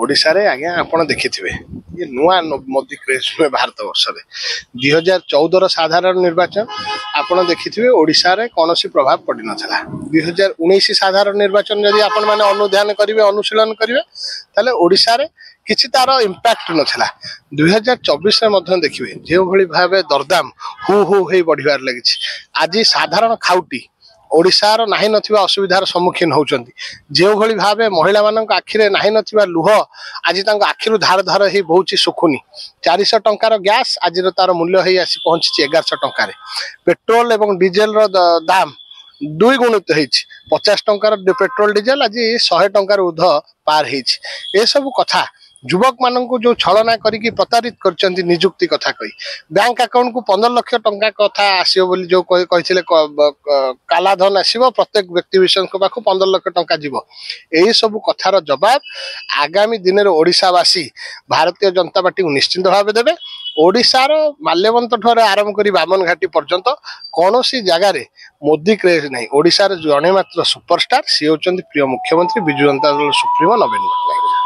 ଓଡ଼ିଶାରେ ଆଜ୍ଞା ଆପଣ ଦେଖିଥିବେ, ଇଏ ନୂଆ ମୋଦି କ୍ରେଜ୍ ନୁହେଁ। ଭାରତ ବର୍ଷରେ 2014ର ସାଧାରଣ ନିର୍ବାଚନ ଆପଣ ଦେଖିଥିବେ, ଓଡ଼ିଶାରେ କୌଣସି ପ୍ରଭାବ ପଡ଼ିନଥିଲା। 2019 ସାଧାରଣ ନିର୍ବାଚନ ଯଦି ଆପଣମାନେ ଅନୁଧ୍ୟାନ କରିବେ, ଅନୁଶୀଳନ କରିବେ, ତାହେଲେ ଓଡ଼ିଶାରେ କିଛି ତାର ଇମ୍ପାକ୍ଟ ନଥିଲା। 2024ରେ ମଧ୍ୟ ଦେଖିବେ, ଯେଉଁଭଳି ଭାବେ ଦରଦାମ ହୁ ହୁ ହେଇ ବଢ଼ିବାରେ ଲାଗିଛି, ଆଜି ସାଧାରଣ ଖାଉଟି ଓଡ଼ିଶାର ନାହିଁ ନଥିବା ଅସୁବିଧାର ସମ୍ମୁଖୀନ ହେଉଛନ୍ତି। ଯେଉଁଭଳି ଭାବେ ମହିଳାମାନଙ୍କ ଆଖିରେ ନାହିଁ ନଥିବା ଲୁହ ଆଜି ତାଙ୍କ ଆଖିରୁ ଧାର ଧାର ହେଇ ବହୁଛି, ଶୁଖୁନି। 400 ଟଙ୍କାର ଗ୍ୟାସ୍ ଆଜିର ତାର ମୂଲ୍ୟ ହେଇ ଆସି ପହଞ୍ଚିଛି 1100 ଟଙ୍କାରେ। ପେଟ୍ରୋଲ ଏବଂ ଡିଜେଲର ଦାମ ଦୁଇ ଗୁଣିତ ହେଇଛି। 50 ଟଙ୍କାର ପେଟ୍ରୋଲ ଡିଜେଲ ଆଜି 100 ଟଙ୍କାର ଉର୍ଦ୍ଧ୍ୱ ପାର ହେଇଛି। ଏସବୁ କଥା, ଯୁବକମାନଙ୍କୁ ଯେଉଁ ଛଳନା କରିକି ପ୍ରତାରିତ କରିଛନ୍ତି ନିଯୁକ୍ତି କଥା କହି, ବ୍ୟାଙ୍କ ଆକାଉଣ୍ଟକୁ 15 ଲକ୍ଷ ଟଙ୍କା କଥା ଆସିବ ବୋଲି ଯେଉଁ କହିଥିଲେ, କାଲାଧନ ଆସିବ, ପ୍ରତ୍ୟେକ ବ୍ୟକ୍ତି ବିଶେଷଙ୍କ ପାଖକୁ 15 ଲକ୍ଷ ଟଙ୍କା ଯିବ, ଏହିସବୁ କଥାର ଜବାବ ଆଗାମୀ ଦିନରେ ଓଡ଼ିଶାବାସୀ ଭାରତୀୟ ଜନତା ପାର୍ଟିକୁ ନିଶ୍ଚିନ୍ତ ଭାବେ ଦେବେ। ଓଡ଼ିଶାର ମାଲ୍ୟବନ୍ତ ଠାରୁ ଆରମ୍ଭ କରି ବାମନଘାଟି ପର୍ଯ୍ୟନ୍ତ କୌଣସି ଜାଗାରେ ମୋଦି କ୍ରେଜ୍ ନାହିଁ। ଓଡ଼ିଶାର ଜଣେ ମାତ୍ର ସୁପରଷ୍ଟାର, ସିଏ ହେଉଛନ୍ତି ପ୍ରିୟ ମୁଖ୍ୟମନ୍ତ୍ରୀ, ବିଜୁ ଜନତା ଦଳ ସୁପ୍ରିମୋ ନବୀନ ପଟ୍ଟନାୟକ।